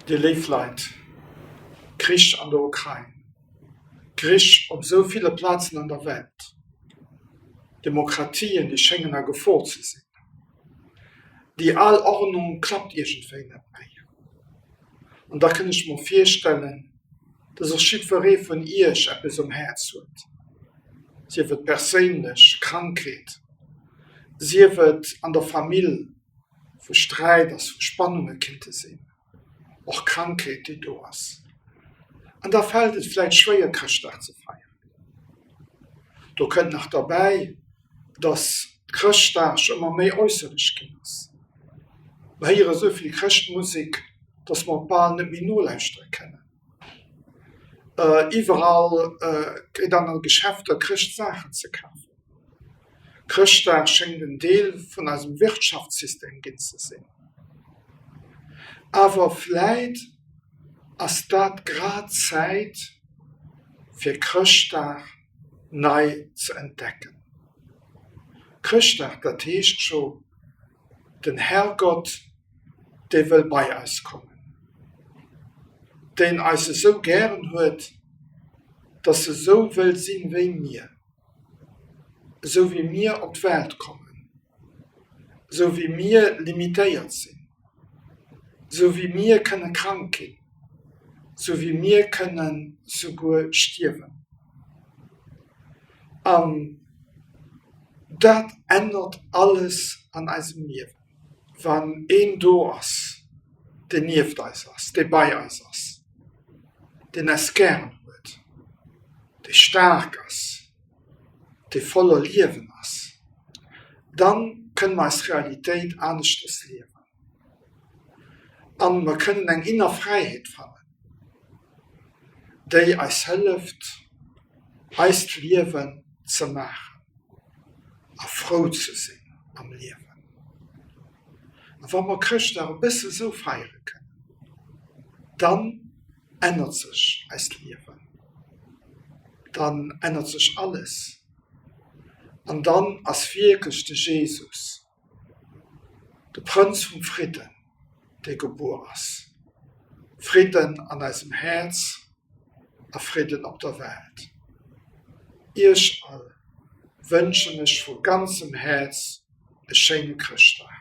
Dir léif Leit, Krich an der Ukrain, Krich op esou ville Plazen an der Welt, Demokratien, déi schéngen a Gefor ze sinn. Déi al Ordnung klappt iergendwéi net méi. An da kënn ech mer virstellen, dass och jiddweree vun Iech eppes um Häerz huet, sief et perséinlech, Krankheet, sief et an der Famill, wou Sträit ass, wou Spannunge kinnte sinn, och Krankheet, déi do ass. An da fält et vläicht schwéier, Chrëschtdag ze feieren. Do kënnt nach derbäi, dass Chrëschtdag ëmmer méi äusserlech ginn ass. Mer héiere sou vill Chrëschtmusek, dass mer et bal net méi nolauschtere kënnen. Iwwerall kritt an de Geschäfter Chrëschtsaachen ze kafen. Chrëschtdag schéngt en Deel vun eisem Wirtschaftssystem ginn ze sinn. Awer vläit ass dat grad d'Zäit fir Chrëschtdag nei ze entdecken. Chrëschtdag, dat heescht jo den Herrgott dee wëll bei eis kommen, deen eis esou gären huet, dass e sou wëll sinn wéi mir, esou wéi mir op d'Welt kommen, esou wéi mir limitéiert sinn, esou wéi mir kënne krank ginn, esou wéi mir kënnen souguer stierwen. An dat ännert alles an eisem Liewen. Wann een do ass, deen nieft eis ass, dee bei eis ass, deen eis gären huet, dee staark ass, dee voller Liewen ass, dann kënne mer eis Realitéit aneschters liewen an mer kënnen eng inner Fräiheet fannen, déi eis hëlleft, eist Liewen ze maachen a frou ze sinn am Liewen. A wa mer Chrëschtdag e bësse sou feiere kënnen, dann ännert sech eist Liewen, dann ännert sech alles an dann ass wierklech de Jesus, de Prënz vum Fridden, dee gebuer ass. Fridden an eisem Häerz a Fridden op der Welt. Iech all wënschen ech vu ganzem Häerz e schéine Chrëschtdag.